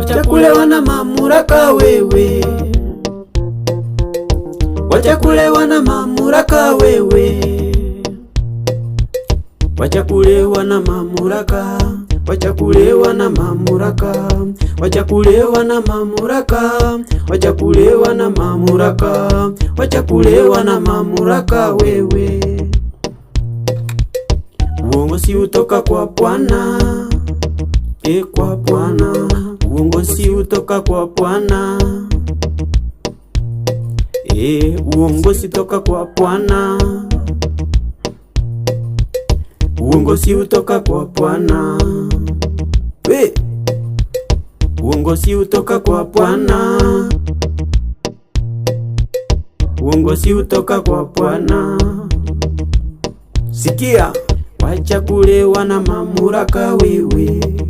Wacha kulewa na mamlaka wewe, wacha kulewa na mamlaka wewe, wacha kulewa na mamlaka, wacha kulewa na mamlaka, wacha kulewa na mamlaka, wacha kulewa na mamlaka, wacha kulewa na mamlaka wewe. Uongozi utoka kwa Bwana, e kwa Bwana, uongozi utoka kwa Bwana, e uongozi toka kwa Bwana, uongozi utoka kwa Bwana, we uongozi utoka kwa Bwana, uongozi utoka kwa Bwana. Sikia, wacha kulewa na mamlaka wewe.